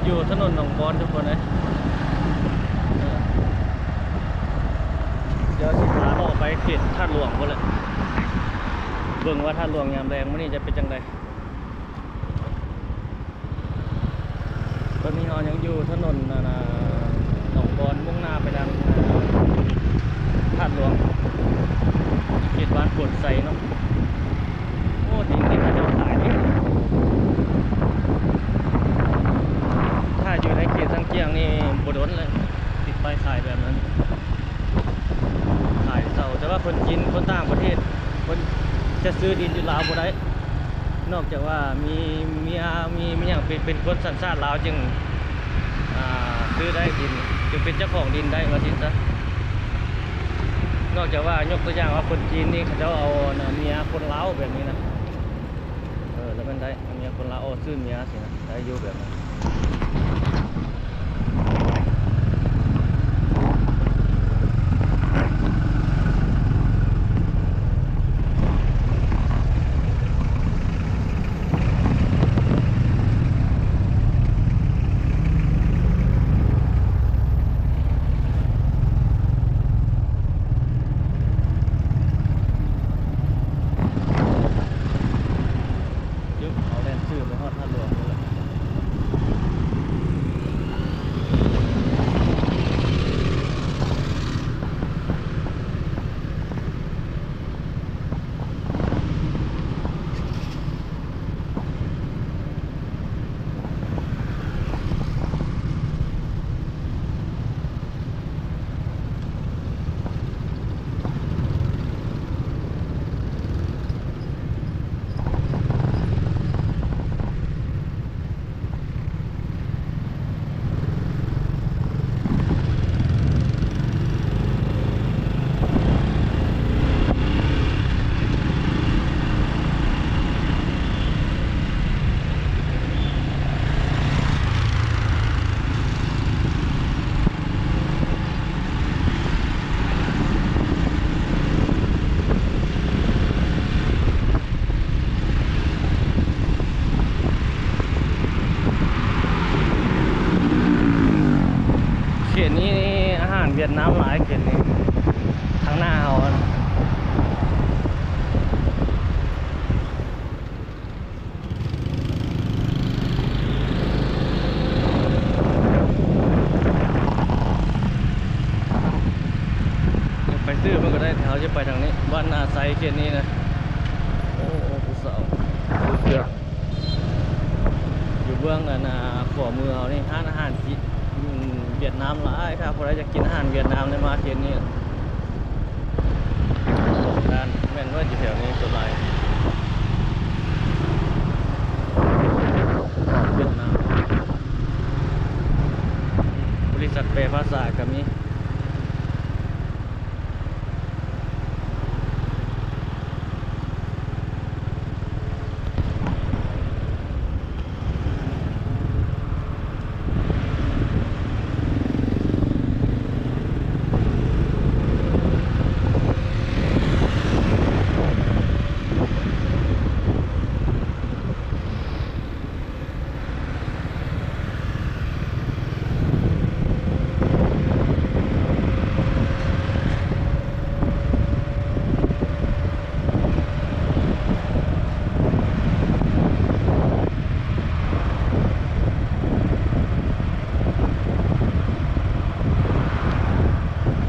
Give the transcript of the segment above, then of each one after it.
ຢູ່ຖະໜົນໜອງບອນທຸກຄົນເອີຍ. ເອີ ດຽວຊິພາເລາະໄປເຂດທາດຫຼວງພຸ້ນແຫຼະ ເບິ່ງວ່າທາດຫຼວງຍາມແລງມື້ນີ້ຈະເປັນຈັ່ງໃດ. ຕອນນີ້ເຮົາຍັງຢູ່ຖະໜົນ ອັນນ່າ ໜອງບອນ ມຸ່ງໜ້າໄປທາງ ທາດຫຼວງ ເຂດບ້ານໂພນໄຊເນາະ. ໂອ້ ດິນທີ່ເຂົາເຈົ້າຂາຍນີ້ ຖ້າຢູ່ໃນເຂດຊາງຈຽງນີ້ບໍ່ດົນແລ້ວ ຕິດປ້າຍຂາຍແບບນັ້ນ ຂາຍເຊົ່າ. ແຕ່ວ່າຄົນຈີນ ຄົນຕ່າງປະເທດ ເພິ່ນຈະຊື້ດິນຢູ່ລາວບໍ່ໄດ້ ນອກຈາກວ່າມີເມຍ ມີ ມີຫຍັງ ເປັນ ເປັນຄົນສັນຊາດລາວຈຶ່ງ ອ່າ ຊື້ໄດ້ດິນ ຈຶ່ງເປັນເຈົ້າຂອງດິນໄດ້ວ່າຊັ້ນຊະ. ນອກຈາກວ່າ ຍົກຕົວຢ່າງວ່າຄົນຈີນນີ້ ເຂົາເຈົ້າເອົາ ອັນນ່າ ເມຍຄົນລາວແບບນີ້ນະ ເອີ ແລ້ວມັນໄດ້ ເອົາເມຍຄົນລາວ ເອົາ ຊື້ເມຍຊີ້ນະ ໄດ້ຢູ່ແບບນັ້ນ. ເຮົາແລ່ນຊື່ໄປຮອດທາດຫຼວງພຸ້ນແຫຼະ. ເຂດນີ້ອາຫານຫວຽດນາມຫຼາຍ ເຂດນີ້ ທາງໜ້າເຮົາຫັ້ນ. ໄປຊື່ມັນກໍໄດ້ ແຕ່ເຮົາຈະໄປທາງນີ້ ບ້ານນາໄຊ ເຂດນີ້ນະ. ໂອ້ ຜູ້ສາວ ເກືອບ ຢູ່ເບື້ອງ ອັນນ່າ ຂວາມືເຮົານີ້ ຮ້ານອາຫານຈີນ ຫວຽດນາມຫຼາຍ. ຖ້າຜູ້ໃດຢາກກິນອາຫານຫວຽດນາມ ໃຫ້ມາເຂດນີ້. ສອງດ້ານແມ່ນວ່າຢູ່ແຖວນີ້ສ່ວນຫຼາຍ ຫວຽດນາມ ບໍລິສັດແປພາສາກໍມີ.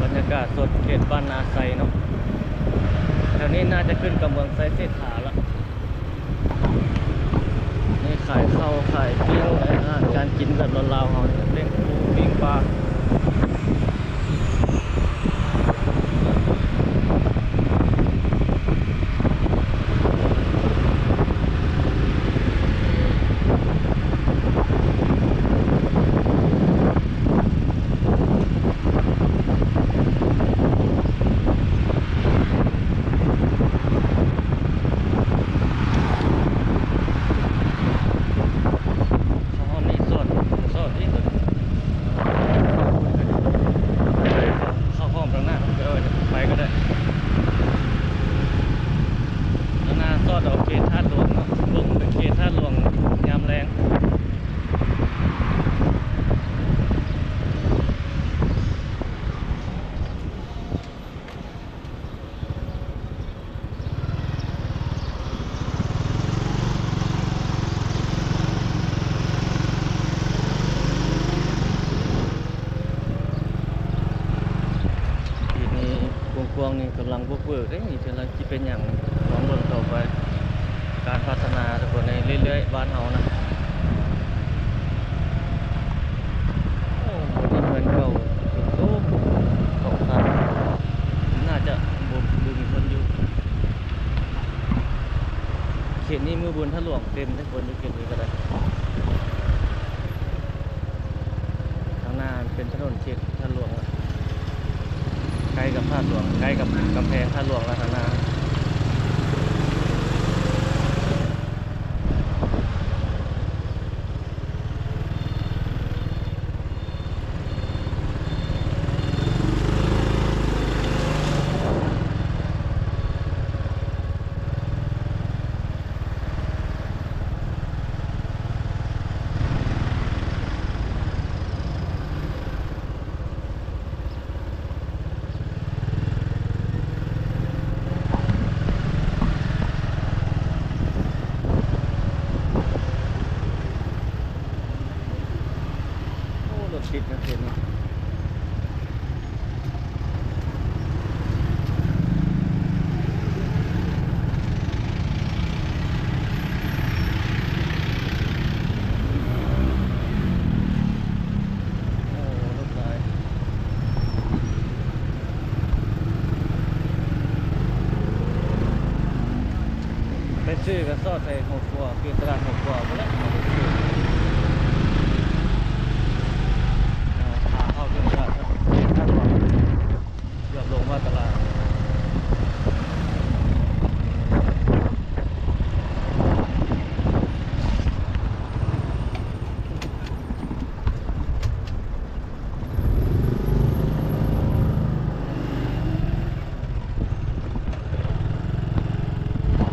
ບັນຍາກາດສົດເຂດບ້ານນາໄຊເນາະ. ແຖວນີ້ໜ້າຈະຂຶ້ນກັບເມືອງໄຊເສດຖາລະ. ນີ້ຂາຍເຂົ້າຂາຍປີ້ງ ແລະ ອາຫານການກິນແບບລາວໆເຮົານີ້ ປີ້ງປູ ປີ້ງປາ. ສະຫອນນີ້ສອນ ສອນນີ້ຕົວນີ້. ບຸກເບີກເດ້ນີ້ ເທື່ອລະຊິເປັນຫຍັງ ລອງເບິ່ງຕໍ່ໄປ ການພັດທະນາທຸກຄົນເອີຍ ເລື້ອຍໆ ບ້ານເຮົານະ. ໂອ້ ມີເຮືອນເກົ່າສູງໆ ສອງຊັ້ນ ໜ້າຈະບໍ່ ບໍ່ມີຄົນຢູ່. ເຂດນີ້ມື້ບຸນທາດຫຼວງເຕັມເດ້ ຄົນຢູ່ເຂດນີ້ກໍໄດ້. ທາງໜ້າເປັນຖະໜົນເຂດທາດຫຼວງ ໃກ້ກັບທາດຫຼວງ ໃກ້ກັບກຳແພງທາດຫຼວງລະ ທາງໜ້າ. ໂອ້ ລົດຕິດນະເຂດນີ້. ໂອ້ ລົດຫຼາຍ ໄປຊື້ກໍຊອດໃສ່ຫົວຂົວ ຢູ່ຕະຫຼາດຫົວຂົວພຸ້ນແຫຼະ ເອົາໄປຊື້ ເອົາຂາເຂົ້າເຖິງຕະຫຼາດ ເຂົ້າທາດຫຼວງ ເກືອບລົງຮອດຕະຫຼາດ.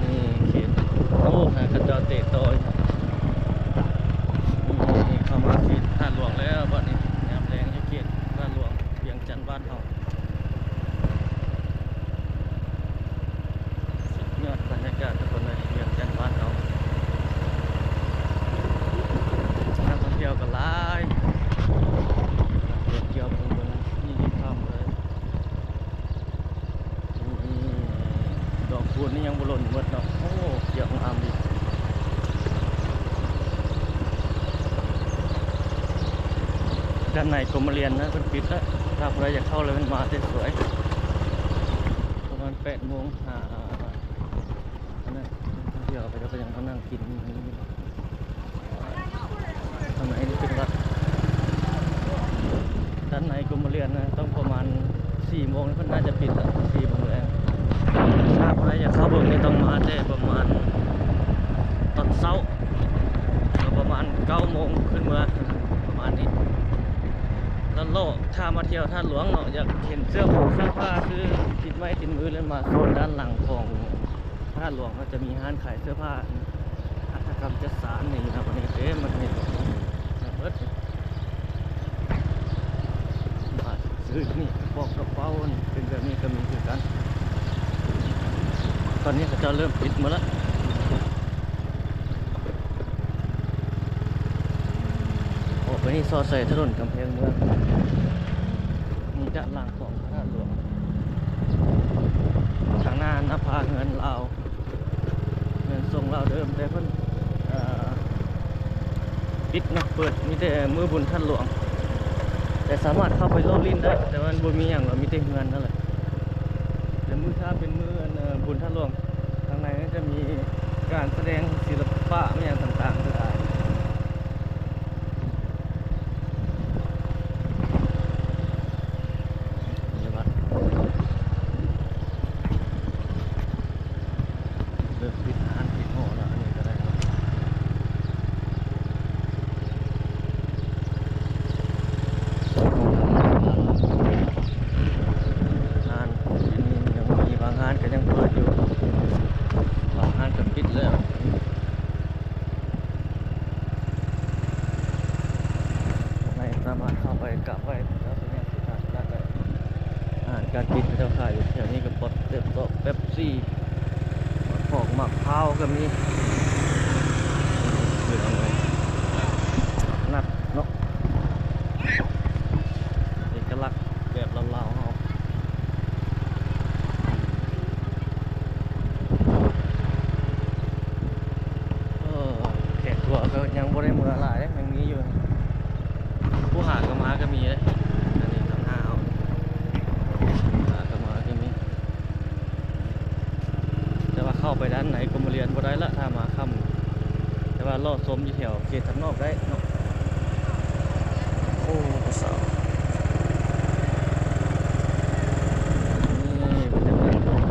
ນີ້ເຂດ ໂອ້ ຫາເຂົາເຈົ້າເຕະຕໍ່ອີກ ນີ້ເຂົ້າມາເຂດທາດຫຼວງແລ້ວ ບັດນີ້ຍາມແລງຢູ່ເຂດທາດຫຼວງ ວຽງຈັນບ້ານເຮົາ. ສຸດຍອດບັນຍາກາດທຸກຄົນເອີຍ ວຽງຈັນບ້ານເຮົາ ນັກທ່ອງທ່ຽວກໍຫຼາຍ ເກັບກ່ຽວເບິ່ງ ນີ້ຂ້າມເລີຍ ນີ້ ດອກຄູນນີ້ຍັງບໍ່ຫຼົ່ນໝົດເນາະ ໂອ້ ຂຽວງາມດີ. ດ້ານໃນກົມມະລຽນນະ ເພິ່ນປິດແລ້ວ ຖ້າຜູ້ໃດຢາກເຂົ້າແລ້ວແມ່ນມາແຕ່ສວຍ ປະມານແປດໂມງ ຫາ ອັນນັ້ນ ທ່ອງທ່ຽວເຂົາເຈົ້າກໍຍັງມານັ່ງກິນຢູ່ ຂ້າງໃນນີ້ເປັນວັດ ດ້ານໃນກົມມະລຽນນະ ຕ້ອງປະມານສີ່ໂມງ ເພິ່ນໜ້າຈະປິດແລ້ວ ສີ່ໂມງແລງ. ຖ້າໃຜຢາກເຂົ້າເບິ່ງນີ້ ຕ້ອງມາແຕ່ປະມານຕອນເຊົ້າ ກໍປະມານເກົ້າໂມງຂຶ້ນເມືອ ປະມານນີ້ ລະເລາະ ຖ້າມາທ່ຽວທາດຫຼວງເນາະ ຢາກເຫັນເສື້ອຜົງເສື້ອຜ້າ ຄືຕິດໄມ້ຕິດມື ແລ້ວມາໂຊນດ້ານຫຼັງຂອງ ພະທາດຫຼວງ ເຂົາຈະມີຮ້ານຂາຍເສື້ອຜ້າຫັດຖະກຳຈັກສານນີ້ນະ ວັນນີ້ເຕັມໝົດນີ້ ໝົດ ບາດຊື້ນີ້ ກະປອກກະເປົານີ້ ເປັນແບບນີ້ກໍມີຄືກັນ. ຕອນນີ້ເຂົາເຈົ້າເລີ່ມປິດໝົດລະ ອອກໄປນີ້ຊອດໃສ່ຖະໜົນກຳແພງເມືອງ ນີ້ດ້ານຫຼັງຂອງພະທາດຫຼວງ ທາງໜ້ານະພາເຮືອນລາວ ເຮືອນຊົງລາວເດີມ ແຕ່ເພິ່ນ ເອີ ປິດເນາະ ເປີດມີແຕ່ມື້ບຸນທາດຫຼວງ ແຕ່ສາມາດເຂົ້າໄປເລາະຫຼິ້ນໄດ້ ແຕ່ວ່າມັນບໍ່ມີຫຍັງ ກໍມີແຕ່ເຮືອນນັ້ນແຫຼະ. ແຕ່ມື້ ຖ້າເປັນມື້ ອັນ ບຸນທາດຫຼວງ ທາງໃນຈະມີການສະແດງສິລະປະ ມີຫຍັງຕ່າງໆຫຼາຍ. ເລີ່ມປິດຮ້ານປິດຫໍແລ້ວ ອັນນີ້ກໍໄດ້ເນາະ ຮ້ານທີ່ນີ້ຍັງມີ ບາງຮ້ານກໍຍັງເປີດຢູ່ ບາງຮ້ານກໍປິດແລ້ວ. ຂ້າງໃນສາມາດເຂົ້າໄປກາບໄຫວ້ພະເຈົ້າພະຍາສີສັດຕະນະໄດ້. ອາຫານການກິນເຂົາເຈົ້າຂາຍຢູ່ແຖວນີ້ກໍປອດເຕັບຕອກ ເປັບຊີ ໝາກພອກໝາກພ້າວກໍມີ. ຄືເອົາໄວ້ນັດເນາະ ເອກະລັກແບບລາວໆເຮົາ. ເຂົ້າໄປດ້ານໃນກົມໂຮງຮຽນບໍ່ໄດ້ລະ ຖ້າມາຄ່ຳ ແຕ່ວ່າເລາະຊົມຢູ່ແຖວເຂດທາງນອກໄດ້ເນາະ. ໂອ້ ຜູ້ສາວ ນີ້ບັນຍາກາດ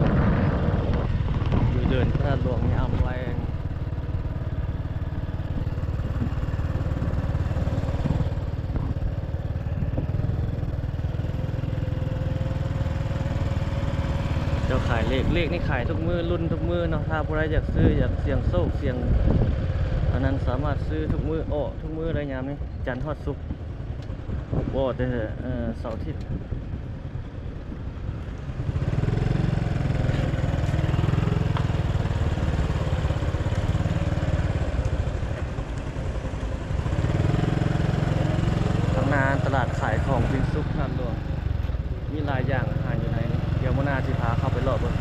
ຢູ່ເດີ່ນພະທາດຫຼວງຍາມແລງ. ເຈົ້າຂາຍເລກ ເລກນີ້ຂາຍທຸກມື້ ລຸ້ນທຸກມື້ເນາະ. ຖ້າຜູ້ໃດຢາກຊື້ ຢາກສ່ຽງໂຊກ ສ່ຽງອັນນັ້ນ ສາມາດຊື້ທຸກມື້ ອອກທຸກມື້ເລີຍຍາມນີ້ ຈັນຮອດສຸກ ບໍ່ແຕ່ ເອີ ເສົາອາທິດ. ຂ້າງໜ້າຕະຫຼາດຂາຍຂອງກິນສຸກທາດຫຼວງ ມີຫຼາຍຢ່າງອາຫານຢູ່ໃນນີ້. ດຽວມື້ໜ້າຊິພາເຂົ້າໄປເລາະເບິ່ງ.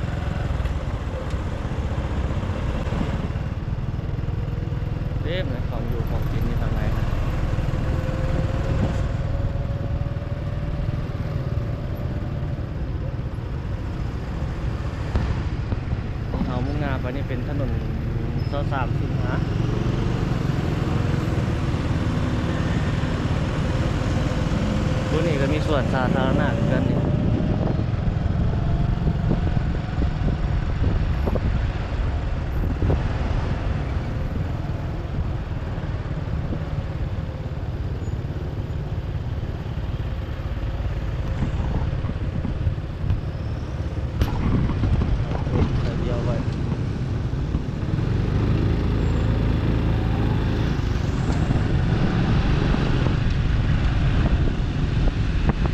ເຕັມເລີຍ ຂອງຢູ່ຂອງກິນຢູ່ທາງໃນນະ. ທີ່ເຮົາມຸ່ງໜ້າໄປນີ້ເປັນຖະໜົນຊາວສາມສິງຫາ. ໂຕນີ້ກໍມີສວນສາທາລະນະຄືກັນນີ້.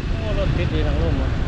ໂອ້ ລົດຕິດດີທາງລຸ່ມ.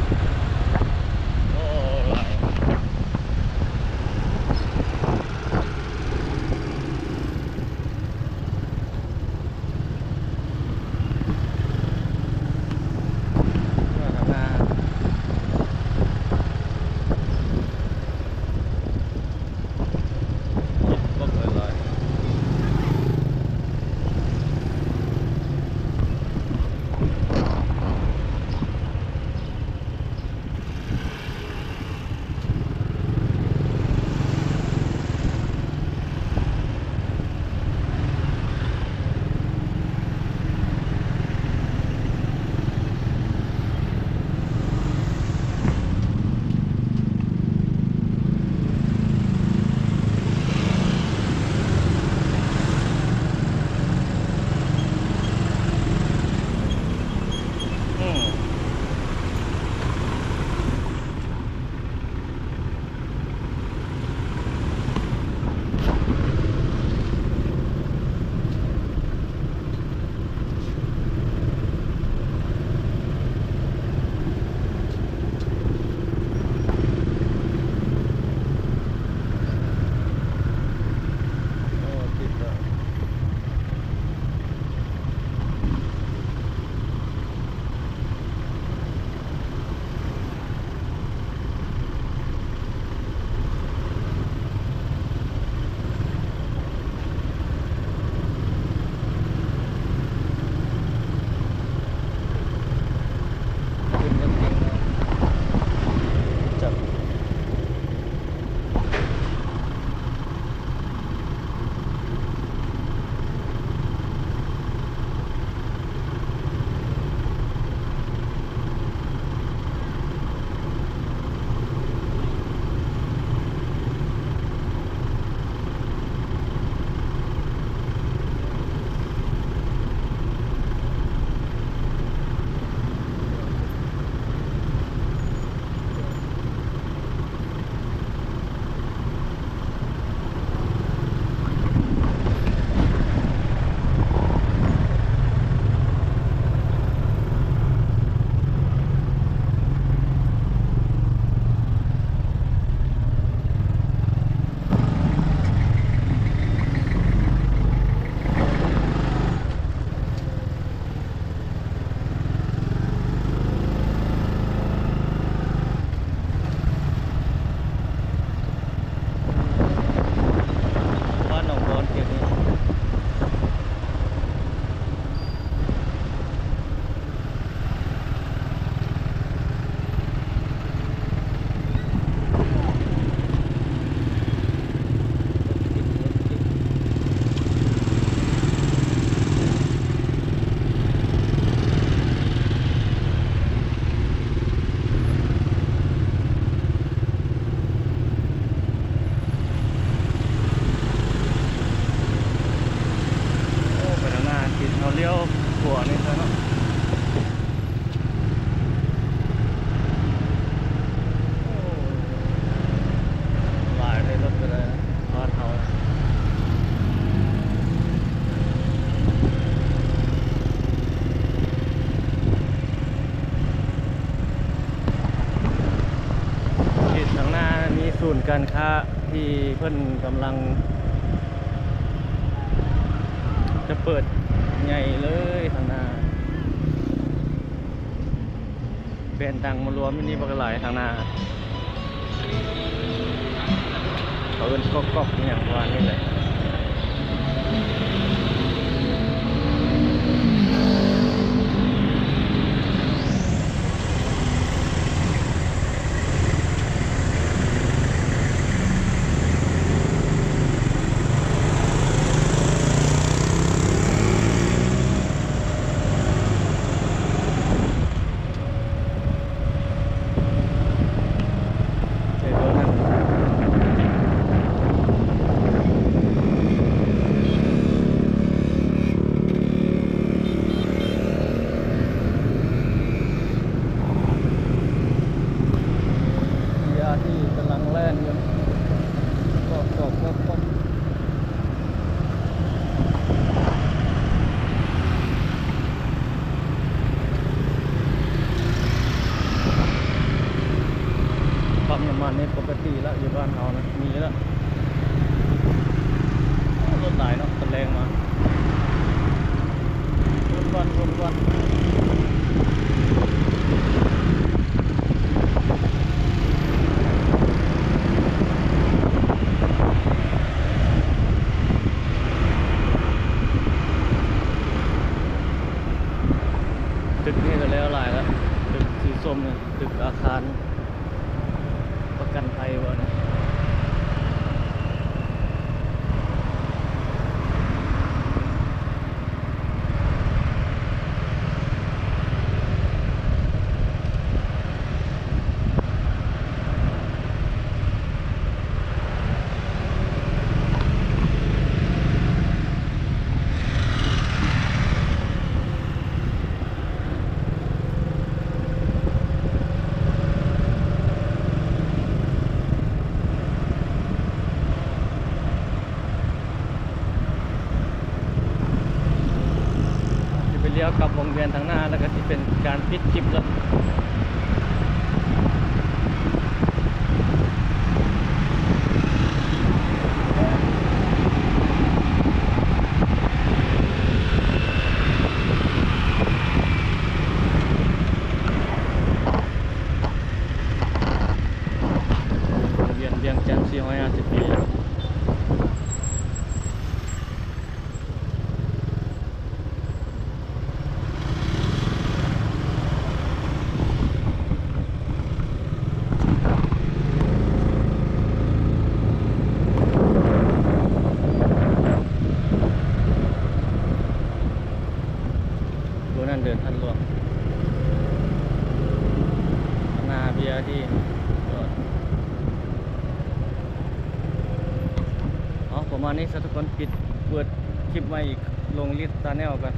ການຄ້າທີ່ເພິ່ນກຳລັງຈະເປີດໃຫຍ່ເລີຍທາງໜ້າ. ແບຣນດັງມາລວມຢູ່ນີ້ບັກຫຼາຍທາງໜ້າ. ເຂົາເອີ້ນກອກໆ ອີ່ຫຍັງປະມານນີ້ແຫຼະ. ໃສ່ຕົວນັ້ນ ເກຍທີ່ກຳລັງແລ່ນຢູ່ ກອກໆ ກອກໆ. ປ້ຳນ້ຳມັນນີ້ປົກກະຕິລະ ຢູ່ບ້ານເຮົານະ ມີລະ. ໂອ້ ລົດຫຼາຍເນາະ ຕອນແລງມາ ວົນວານ ວົນວານ. ຕຶກນີ້ກໍແລ້ວຫຼາຍແລ້ວ ຕຶກສີສົ້ມນີ້ ຕຶກອາຄານປະກັນໄພບໍ່ນີ້. ຊິໄປລ້ຽວກັບວົງວຽນທາງໜ້າ ແລ້ວກໍຊິເປັນການປິດຄລິບແລ້ວ. ວົງວຽນວຽງຈັນ ສີ່ຮ້ອຍຫ້າສິບປີ. ໂຕນັ້ນເດີນທັນຫຼວງ ໜ້າບີອາຣີ ຈອດ. ເອົາ ປະມານນີ້ຊະທຸກຄົນ ປິດ ເປີດຄລິບໃໝ່ອີກ ລົງລິດຊາແນລກ່ອນ.